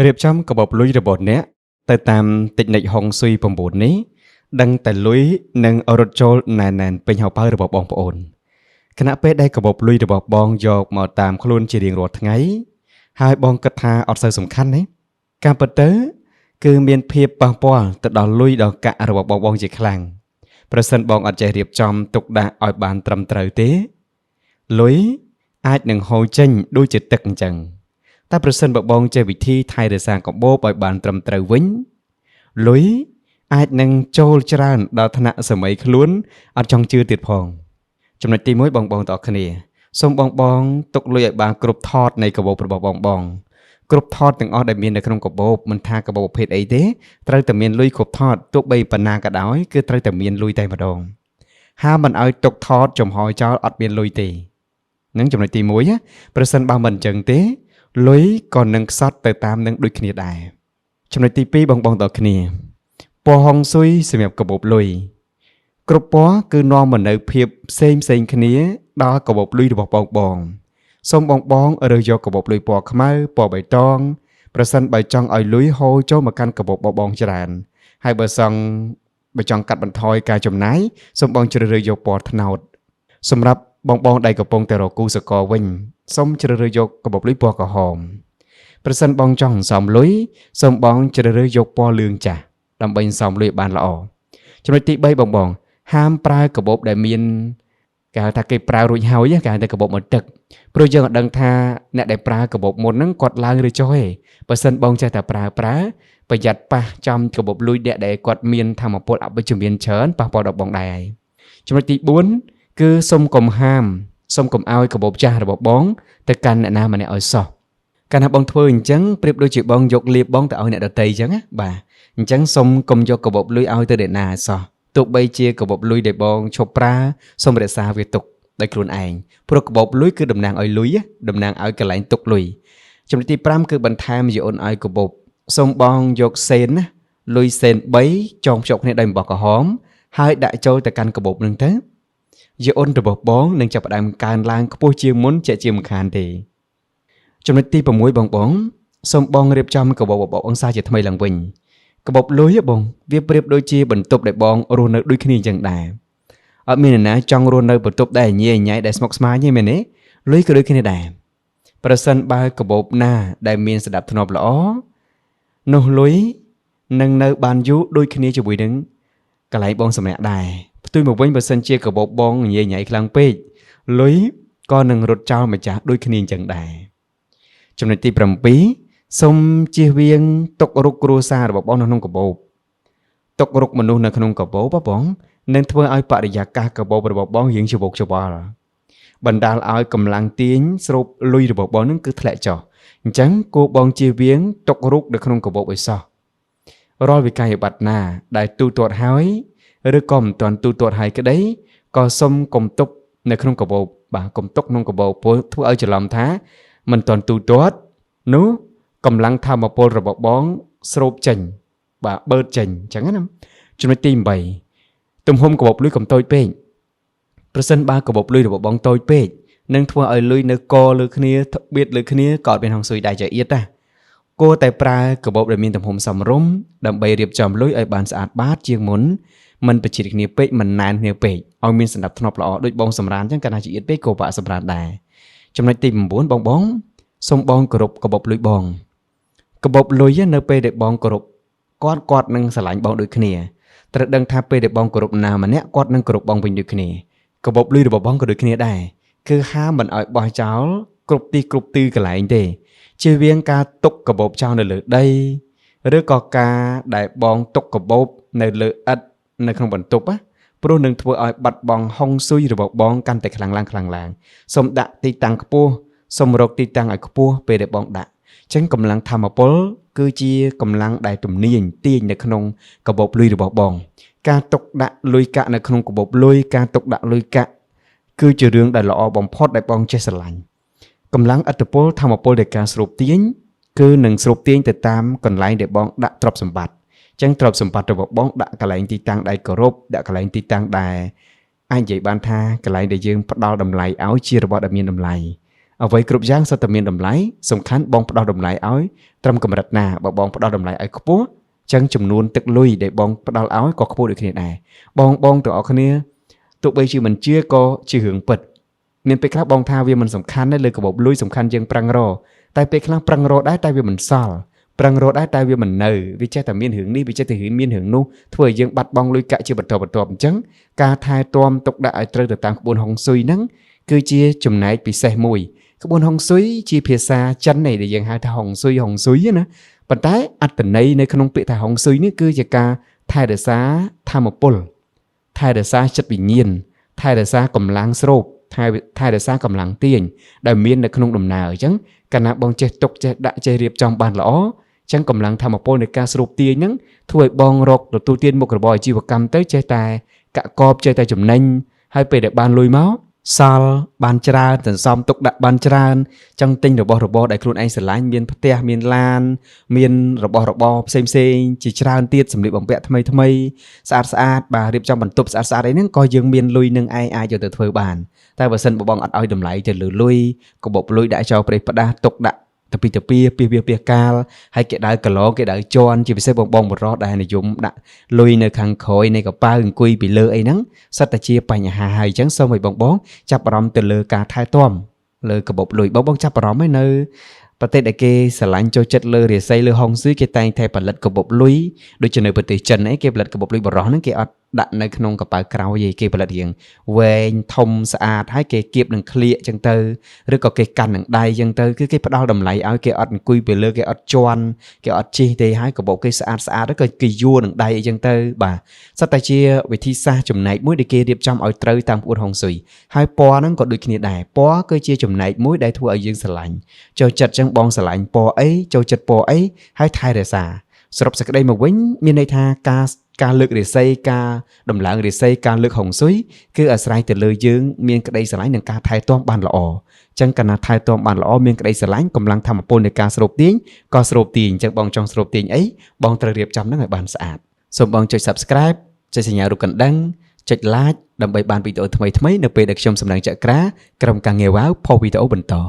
រៀបចំកាបូបលុយរបស់អ្នកទៅតាមតិចនិកហុងស៊ុយ9នេះដឹងតែលុយនឹងរត់ចូលណែនៗពេញហោប៉ៅរបស់បងប្អូនខណៈពេលដែលកាបូបលុយរបស់បងយកមកតាមខ្លួនជារៀងរាល់ថ្ងៃហើយបងគិតថាអត់សូវសំខាន់ទេការពិតទៅគឺមានភាពប៉ះពាល់ទៅដល់លុយដល់កាក់របស់បងបងជាខ្លាំងប្រសិនបងអត់ចេះរៀបចំទុកដាក់ឲ្យបានត្រឹមត្រូវទេលុយអាចនឹងហូរចេញដូចជាទឹកអញ្ចឹង តែប្រសិនបើបងចេះវិធីថែរក្សាកាបូបឲ្យបានត្រឹមត្រូវវិញលុយអាចនឹងចូលច្រើនដល់ថ្នាក់សម័យខ្លួនអត់ចង់ជឿទៀតផងចំណុចទី1បងបងតអស់គ្នាសូមបងបងទុកលុយឲ្យបានគ្រប់ថតនៃកាបូបរបស់បងបងគ្រប់ថតទាំងអស់ដែលមាននៅក្នុងកាបូបមិនថាកាបូបប្រភេទអីទេត្រូវតែមានលុយគ្រប់ថតទោះបីប៉ុណ្ណាក៏ដោយគឺត្រូវតែមានលុយតែម្ដងហាមមិនឲ្យទុកថតចំហចោលអត់មានលុយទេនឹងចំណុចទី1ណាប្រសិនបើមិនអញ្ចឹងទេ លុយក៏នឹងខ្សត់ទៅតាមនឹងដូចគ្នាដែរចំណុចទី2បងបងតគ្នាពណ៌ហុងស៊ុយសម្រាប់កាបូបលុយគ្រប់ពណ៌គឺនាំមកនូវភាពផ្សេងផ្សេងគ្នាដល់កាបូបលុយរបស់បងបងសូមបងបងរើសយកកាបូបលុយពណ៌ខ្មៅពណ៌បៃតងប្រសិនបើចង់ឲ្យលុយហូរចូលមកកាន់កាបូបបងបងច្រើនហើយបើសង់បើចង់កាត់បន្ថយការចំណាយសូមបងជ្រើសរើសយកពណ៌ត្នោតសម្រាប់បងបងដែលកំពុងតែរកគូសកលវិញសូមជ្រើសរើសយកកាបូបលុយពណ៌ក្រហម ប្រសិនបងចង់សន្សំលុយសូមបងជ្រើសរើសយកពណ៌លឿងចាស់ដើម្បីសន្សំលុយឲ្យបានល្អចំណុចទី3បងបងហាមប្រើកាបូបដែលមានគេហៅថាគេប្រើរួចហើយគេហៅថាកាបូបមកទឹកព្រោះយើងអត់ដឹងថាអ្នកដែលប្រើកាបូបមុនហ្នឹងគាត់ឡើងឬចុះទេបើសិនបងចេះតែប្រើប្រើប្រយ័ត្នប៉ះចំកាបូបលុយអ្នកដែលគាត់មានធម៌ពលអវិជ្ជមានច្រើនប៉ះពាល់ដល់បងដែរហើយចំណុចទី4គឺសូមកុំហាមសូមកុំឲ្យកាបូបចាស់របស់បងទៅកាន់អ្នកណាម្នាក់ឲ្យសោះ កាលណាបងធ្វើអញ្ចឹងប្រៀបដូចជាបងយកលៀបបងទៅឲ្យអ្នកដទៃអញ្ចឹងណាបាទអញ្ចឹងសូមកុំយកកាបូបលុយឲ្យទៅអ្នកណាឲ្យសោះទោះបីជាកាបូបលុយដែលបងឈប់ប្រើសូមរក្សាវាទុកដោយខ្លួនឯងព្រោះកាបូបលុយគឺតំណាងឲ្យលុយតំណាងឲ្យកន្លែងទុកលុយចំណុចទី5គឺបន្ថែមយអូនឲ្យកាបូបសូមបងយកសេនណាលុយសេន3ចងភ្ជាប់គ្នាដោយអំបោះក្រហមហើយដាក់ចូលទៅកាន់កាបូបនឹងទៅយអូនរបស់បងនឹងចាប់ផ្ដើមកើនឡើងខ្ពស់ជាងមុនជាជាមិនខានទេ ចំណុចទី6បងបងសូមបងរៀបចំកាបូបរបស់បងសាជាថ្មីឡើងវិញកាបូបលុយហ៎បងវាប្រៀបដូចជាបន្ទប់ដែលបងរស់នៅដូចគ្នាអញ្ចឹងដែរអត់មានអ្នកណាចង់រស់នៅបន្ទប់ដែលញ៉ៃញ៉ៃដែលស្មុគស្មាញទេមែនទេលុយក៏ដូចគ្នាដែរប្រសិនបើកាបូបណាដែលមានសណ្ដាប់ធ្នាប់ល្អនោះលុយនឹងនៅបានយូរដូចគ្នាជាមួយនឹងកន្លែងបងសម្រាប់ដែរផ្ទុយមកវិញបើសិនជាកាបូបបងញ៉ៃញ៉ៃខ្លាំងពេកលុយក៏នឹងរត់ចោលម្ចាស់ដូចគ្នាអញ្ចឹងដែរ ចំណុចទី7សូមជៀសវាងទុករុកគ្រួសាររបស់បងនៅក្នុងកាបូបទុករុកមនុស្សនៅក្នុងកាបូបបងនឹងធ្វើឲ្យបរិយាកាសកាបូបរបស់បងរៀងច្របូកច្របល់បណ្ដាលឲ្យកម្លាំងទាញស្រូបលុយរបស់បងនឹងគឺធ្លាក់ចុះអញ្ចឹងគួរបងជៀសវាងទុករុកនៅក្នុងកាបូបឲ្យសោះរាល់វិក័យប័ត្រណាដែលទូទាត់ហើយឬក៏មិនទាន់ទូទាត់ហើយក្តីក៏សូមកុំទុកនៅក្នុងកាបូបបាទកុំទុកក្នុងកាបូបព្រោះធ្វើឲ្យច្រឡំថាមិនទាន់ទូទាត់នោះកម្លាំងធម៌ពលរបស់បងស្រូបចេញបាទបឺតចេញអញ្ចឹងណាចំណុចទី8ទំហំកាបូបលុយកុំតូចពេកប្រសិនបើកាបូបលុយរបស់បងតូចពេកនឹងធ្វើឲ្យលុយនៅកលើគ្នាត្បៀតលើគ្នាក៏អត់មានហុងស៊ុយដែរចអៀតណាគួរតែប្រើកាបូបដែលមានទំហំសមរម្យដើម្បីរៀបចំលុយឲ្យបានស្អាតបាតជាងមុនមិនប្រជ្រៀតគ្នាពេកមិនណែនគ្នាពេកឲ្យមានសណ្ដាប់ធ្នាប់ល្អដូចបងសម្រានអញ្ចឹងកាលណាចអៀតពេកក៏បាក់សម្រានដែរចំណុចទី9បងបងសូមបងគោរពកាបូបលុយបងកាបូបលុយនៅពេលដែលបងគោរពគាត់គាត់នឹងស្រឡាញ់បងដូចគ្នាត្រូវដឹងថាពេលដែលបងគោរពណាម្នាក់គាត់នឹងគោរពបងវិញដូចគ្នាកាបូបលុយរបស់បងក៏ដូចគ្នាដែរគឺហាមមិនឲ្យបោះចោលគ្រប់ទីគ្រប់ទិកន្លែងទេជៀសវាងការទុកកាបូបចោលនៅលើដីឬក៏ការដែលបងទុកកាបូបនៅលើឥដ្ឋនៅក្នុងបន្ទប់ណាព្រោះនឹងធ្វើឲ្យបាត់បង់ហុងស៊ុយរបស់បងកាន់តែខ្លាំងឡើងខ្លាំងឡើងសូមដាក់ទីតាំងខ្ពស់សូមរកទីតាំងឲ្យខ្ពស់ពេលដែលបងដាក់អញ្ចឹងកម្លាំងធម៌ពលគឺជាកម្លាំងដែលទំនាញទាញនៅក្នុងកាបូបលុយរបស់បងការទុកដាក់លុយកាក់នៅក្នុងកាបូបលុយការទុកដាក់លុយកាក់គឺជារឿងដែលល្អបំផុតដែលបងចេះស្រឡាញ់កម្លាំងឥទ្ធិពលធម៌ពលនៃការស្រូបទាញគឺនឹងស្រូបទាញទៅតាមកន្លែងដែលបងដាក់ទ្រព្យសម្បត្តិអញ្ចឹងទ្រព្យសម្បត្តិរបស់បងដាក់កន្លែងទីតាំងដែលគោរពដាក់កន្លែងទីតាំងដែលអាចនិយាយបានថាកន្លែងដែលយើងផ្ដល់តម្លៃឲ្យជារបស់ដែលមានតម្លៃ អ្វីគ្រប់យ៉ាងសុទ្ធតែមានតម្លៃសំខាន់បងផ្ដល់តម្លៃឲ្យត្រឹមកម្រិតណាបើបងផ្ដល់តម្លៃឲ្យខ្ពស់ចឹងចំនួនទឹកលុយដែលបងផ្ដល់ឲ្យក៏ខ្ពស់ដូចគ្នាដែរបងបងទាំងអស់គ្នាទោះបីជាមិនជឿក៏ជារឿងពិតមានពេលខ្លះបងថាវាមិនសំខាន់ទេលើកាបូបលុយសំខាន់ជាងប្រឹងរតែពេលខ្លះប្រឹងរដែរតែវាមិនសល់ប្រឹងរដែរតែវាមិននៅវាចេះតែមានរឿងនេះវាចេះតែមានរឿងនោះធ្វើឲ្យយើងបាត់បង់លុយកាក់ជាបន្តបន្ទាប់អញ្ចឹងការថែទាំទុកដាក់ឲ្យត្រូវទៅតាមក្បួនហុងស៊ុយហ្នឹងគឺជាចំណែកពិសេសមួយក្បួនហុងស៊ុយជាភាសាចិនដែលយើងហៅថាហុងស៊ុយហុងស៊ុយណាប៉ុន្តែអត្ថន័យនៅក្នុងពាក្យថាហុងស៊ុយនេះគឺជាការថែរក្សាធម៌ពលថែរក្សាចិត្តវិញ្ញាណថែរក្សាកម្លាំងស្រូបថែរក្សាកម្លាំងទាញដែលមាននៅក្នុងដំណើរអញ្ចឹងកាលណាបងចេះទុកចេះដាក់ចេះរៀបចំបានល្អចឹងកម្លាំងធម៌ពលនៃការស្រូបទាញហ្នឹងធ្វើឲ្យបងរកទទួលទានមុខរបរអាជីវកម្មទៅចេះតែកាក់កបចេះតែចំណេញហើយពេលដែលបានលុយមកសល់បានច្រើនសន្សំទុកដាក់បានច្រើនចង់ទិញរបស់របរដែលខ្លួនឯងស្រឡាញ់មានផ្ទះមានឡានមានរបស់របរផ្សេងផ្សេងជាច្រើនទៀតសម្លៀកបំពាក់ថ្មីថ្មីស្អាតស្អាតបាទរៀបចំបន្ទប់ស្អាតស្អាតអីហ្នឹងក៏យើងមានលុយនឹងឯងអាចយកទៅធ្វើបានតែបើសិនបើបងអត់ឲ្យតម្លៃទៅលើលុយកាបូបលុយដាក់ចោលប្រេះផ្ដាស់ទុកដាក់ទៅពីទៅពីពីវាពីកាលហើយគេដើរកឡងគេដើរជន់ជាពិសេសបងបងបរោះដែលនិយមដាក់លុយនៅខាងក្រោយនៃកប៉ៅអង្គុយពីលើអីហ្នឹងសិតតែជាបញ្ហាហើយអញ្ចឹងសូមឲ្យបងបងចាប់អារម្មណ៍ទៅលើការថែទាំលើកាបូបលុយបងបងចាប់អារម្មណ៍ឯនៅប្រទេសដែលគេស្រឡាញ់ចូលចិត្តលើរាសីលើហុងស៊ុយគេតែងតែផលិតកាបូបលុយដូចជានៅប្រទេសចិនអីគេផលិតកាបូបលុយបរោះហ្នឹងគេអត់ដាក់នៅក្នុងកប៉ៅក្រោយឯងគេផលិតរៀងវែងធំស្អាតហើយគេគៀបនឹងក្លៀកចឹងទៅឬក៏គេកាន់នឹងដៃចឹងទៅគឺគេផ្ដល់តម្លៃឲ្យគេអត់អង្គុយពីលើគេអត់ជន់គេអត់ជិះទេហើយកបោកគេស្អាតស្អាតក៏គេយួរនឹងដៃអីចឹងទៅបាទសុទ្ធតែជាវិធីសាស្ត្រចំណែកមួយដែលគេរៀបចំឲ្យត្រូវតាមក្បួនហុងស៊ុយហើយពណ៌ហ្នឹងក៏ដូចគ្នាដែរពណ៌គឺជាចំណែកមួយដែលធ្វើឲ្យយើងស្រឡាញ់ចូលចិត្តចឹងបងស្រឡាញ់ពណ៌អីចូលចិត្តពណ៌អីហើយថែរក្សាសរុបសេចក្តីមកវិញមានន័យថាការលើករាសីការដំឡើងរាសីការលើកហុងស៊ុយគឺអាស្រ័យទៅលើយើងមានក្តីស្រឡាញ់និងការថែទាំបានល្អចឹងកាលណាថែទាំបានល្អមានក្តីស្រឡាញ់កម្លាំងធម៌ពលនៃការស្រូបទាញក៏ស្រូបទាញចឹងបងចង់ស្រូបទាញអីបងត្រូវរៀបចំនឹងឲ្យបានស្អាតសូមបងចុច Subscribe ចុចសញ្ញារូបកណ្ដឹងចុច Like ដើម្បីបានវីដេអូថ្មីៗនៅពេលដែលខ្ញុំសម្ដែងចក្រាក្រុមការងារវ៉ាវផុសវីដេអូបន្ត។